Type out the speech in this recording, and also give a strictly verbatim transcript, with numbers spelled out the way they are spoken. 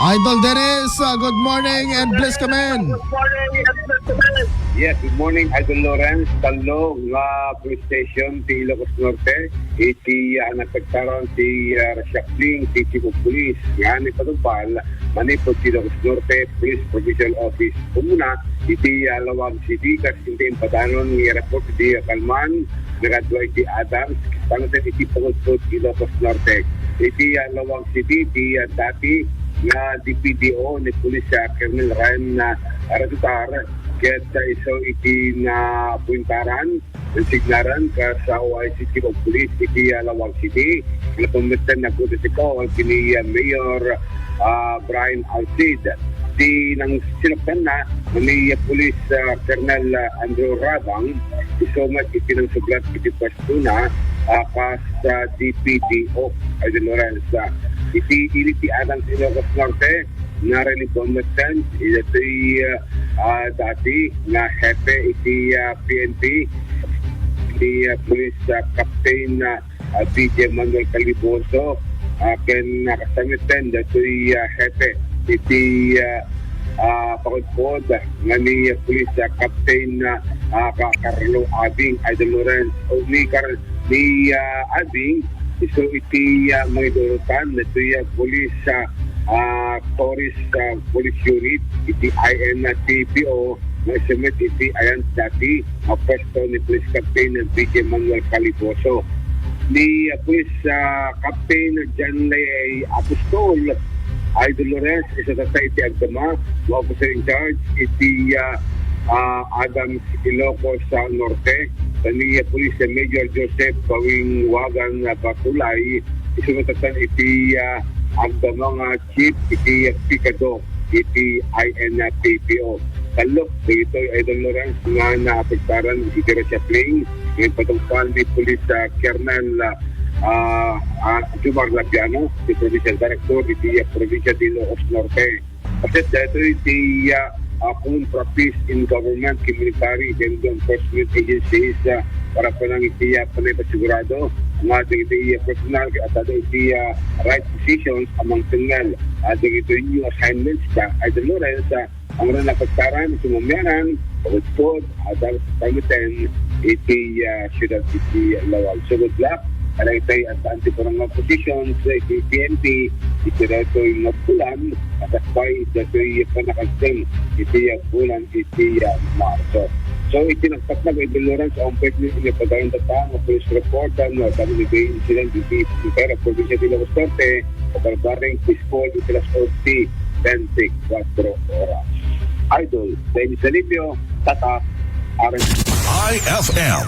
Idol Dennis, uh, good morning and please come in. Yes, good morning, Idol Lawrence. Tallo nga police station ti Ilocos Norte, iti, ah, napagtaran ti, ah, reshuffling ti Chief of Police nga ni Padupal, manipud ti Ilocos Norte Police Provincial Office. Umuna, iti, ah, Laoag City, kas iti impadanon nga report iti, ah, Calman, nakadua iti Adams, tangasen iti pangudpod Ilocos Norte. Iti, ah, Laoag City, iti, ah, dati nga D P D O ni Police, ah, Colonel Ryan, ah, Radutar, ket, ah, isu iti napuentaran, nasignaran kas, ah, O I C Chief of Police iti, ah, Laoag City. Napammetten na protocol kini, ah, Mayor, ah, Brian Alcid. Ti nang sinuktanna, ni Police, ah, Colonel, ah, Andrew Rabang, isu met iti nangsubrat iti pwestona, ah, kas, ah, D P D O, Idol Lawrence. Ah, iti ili ti Adams, Ilocos Norte, narelibuan metten, daytoy, ah, ah, dati nga hepe iti, ah, P N P, ni, ah, Police, ah, Captain, ah, ah, P J Manuel Caliboso, ah, ken, ah, kasametten daytoy, ah, hepe iti, ah, ah, pangudpod nga ni Police, ah, Captain, ah, ah, Ka-, Carlo Abing, Idol Lawrence, o ni Car-, ni, ah, Abing, isu iti, ah, mangidurutan daytoy, ah, Police, ah, ah, Tourist, ah, Police Unit iti I N T P O nga isu met iti ayan dati nga pwesto ni Police Captain P J Manuel Caliboso. Ni, ah, Police, ah, Captain John Lay Apostol, Idol Lawrence, isu tatta iti agdama nga officer in charge iti, ah, ah, Adams, Ilocos, ah, Norte. Ken ni, ah, Police Major Joseph Bawing Wagan, ah, Batulay, isu met tatta iti, ah, agdama nga chief iti Pikado iti I N T P O. Tallo dagitoy, Idol Lawrence, nga naapektaran iti reshuffling nga impatungpal ni Police, ah, Colonel, ah, ah, ah, Jomar Labiano, ti Provincial Director iti, ah, Provincia de Ilocos Norte. Kaset daytoy ti, ah, ah, Community Peace in Government ken Military ken Law Enforcement Agencies, ah, para panang iti, ah, panagpasigurado nga dagiti, ah, personal ket adda iti, ah, right positions a mangtengngel, ah, dagitoy new assignments da Idol Lawrence, ah, ang napagtaran, sumamianan, pagudpod, adda pamiten iti, ah, siyudad iti Laoag. So, good luck. Alang itay at anti-barangay positions, eh, iti P N P, iti daytoy nga bulan, at akbay daytoy panakagteng iti, ah, bulan iti, ah, Marso. So, iti nagpatnag, Idol Lawrence, ang pwede niyo pagawin data nga police report, ah, nga kami ni Bay Incident, iti Putera, Provincia de Lagos Norte, o barbaring peaceful, iti las onse bente kuatro oras. Idol, Dennis Alipio, Tatak, R M. I F M.